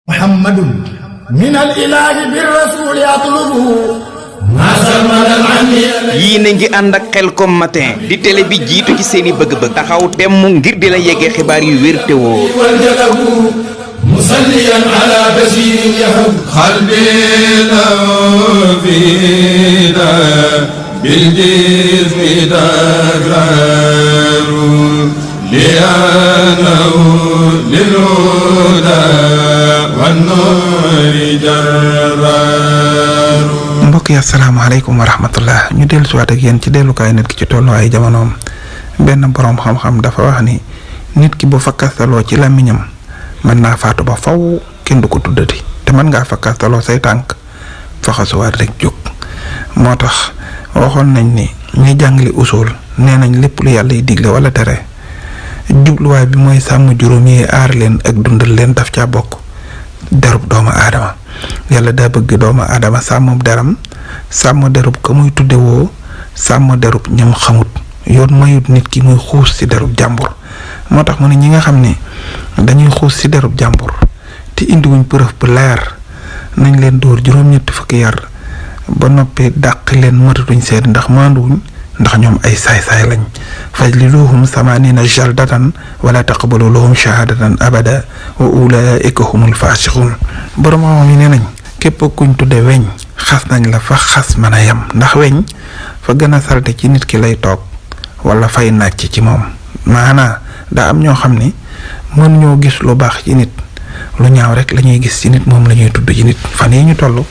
محمد من الإله بالرسول يطلبه yii na ngi ànd ak Khelcom matin di télé bi jiitu ci seeni bëgg-bëgg taxaw temm ngir di la yeggee xibaar yu wér te wóor musalliyan ala bashir yahab qalbina fina bil jismi takraru lianahu lil huda wan nuri jarraru. mbokk yi asalaamaaleykum wa rahmatullah ñu dellu siwaat ak yéen ci dellukaay nit ki ci tolluwaayu jamonoom benn boroom xam-xam dafa wax ni nit ki bu fakkastaloo ci làmmiñam mën naa faatu ba faw kenn du ko tuddati te mën ngaa fakkastaloo say tànk faxasuwaat rek jóg moo tax waxoon nañ ni ñuy jàngale usul nee nañ lépp lu yàlla yi digle wala tere jubluwaay bi mooy sàmm juróom yi aar leen ak dundal leen daf caa bokk derub doomu aadama yàlla daa bëgg doomu aadama sàmm deram sàmm derub ka muy tudde woo sàmm derub ñam xamut yoon mayut nit ki muy xuus ci derub jàmbur moo tax mu ne ñi nga xam ne dañuy xuus ci derub jàmbur te indiwuñ preuve bu leer nañ leen dóor juróom-ñetti fukki yar ba noppi dàq leen matatuñ seet ndax maanduwuñ ndax ñoom ay saay-saay lañ fajliduhum samanina jaldatan wala taqbalu lahum shahadatan abada wa ulaika humul fasiqun borom xam yi nee nañ képp kuñ tudde weñ xas nañ la fa xas mën a yem ndax weñ fa gën a salte ci nit ki lay toog wala fay nàcc ci moom maanaa daa am ñoo xam ni mën ñoo gis lu baax ci nit lu ñaaw rek la ñuy gis ci nit moom la ñuy tudd ci nit fan yi ñu toll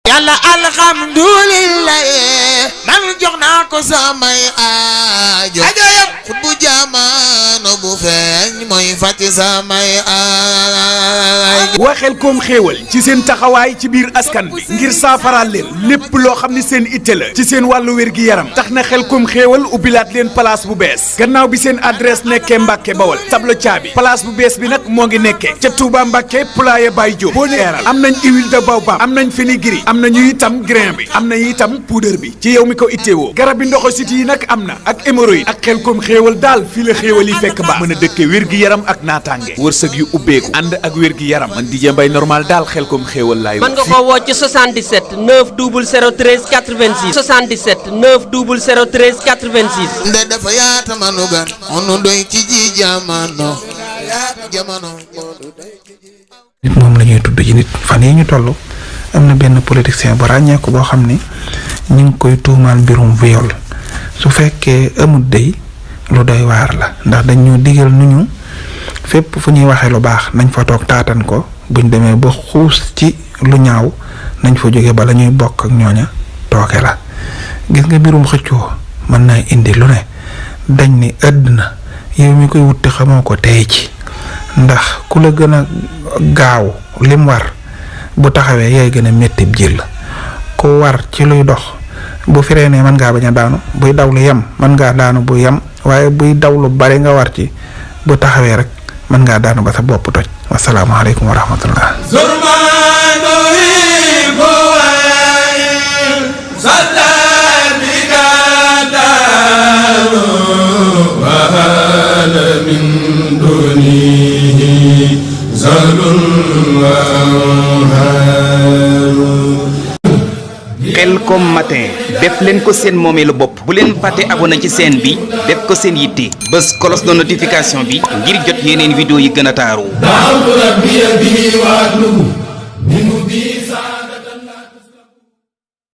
yàlla alhamdulillah man jox naa ko samay aajo yëpp xut bu jamono bu feeñ mooy fàtti samay aajo. waa Khelcom xéewal ci seen taxawaay ci biir askan bi ngir saafaraal leen lépp loo xam ni seen itte la ci seen wàllu wér-gi-yaram tax na Khelcom xéewal ubbilaat leen place bu bees gannaaw bi seen adresse nekkee Mbàkke Bawol tablo caabi place bu bees bi nag moo ngi nekkee ca Touba Mbàkke Poulaye Baye Diop boo leeral am nañ huile de baobab am nañ fenugrec am nañu itam grain bi am na itam poudre bi ci yow mi ko itteewoo garab bi ndoxo siti yi nag am na ak hémorroïde ak Khelcom xéewal daal fii la xéewal yi fekk baax mën a dëkke wér-gi-yaram ak naataange wërsëg yu ubbeeku ànd ak wér-gi-yaram man DJ Mbaye normal daal Khelcom xéewal laay mën nga ko woo ci 77 90013 86 77 90013 86 nde dafa yaata manu gan onu doy ci ji jamono nit moom la ñuy tudd ci nit fan yi ñu toll am na benn politicien bu ràññeeku boo xam ni ñu ngi koy tuumaal mbirum viol su fekkee amut dey lu doy waar la ndax dañ ñu digal nu ñu fépp fu ñuy waxee lu baax nañ fa toog taatan ko buñ demee ba xuus ci lu ñaaw nañ fa jóge bala ñuy bokk ak ñooña tooke la gis nga mbirum xëccoo mën naa indi lu ne dañ ni àddina yow mi koy wutte xamoo ko tey ci ndax ku la gën a gaaw lim war bu taxawee yaay gën a métti jël ku war ci luy dox bu firee ne mën ngaa bañ a daanu buy daw lu yem mën ngaa daanu bu yem waaye buy daw lu bari nga war ci bu taxawee rek mën ngaa daanu ba sa bopp toj wasalaamaaleykum wa rahmatullah Khelcom matin def leen ko seen moomeelu bopp bu leen fàtte abonné ci chaîne bi def ko seen yitte bës cloche de notification bi ngir jot yeneen vidéo yi gën a taaru.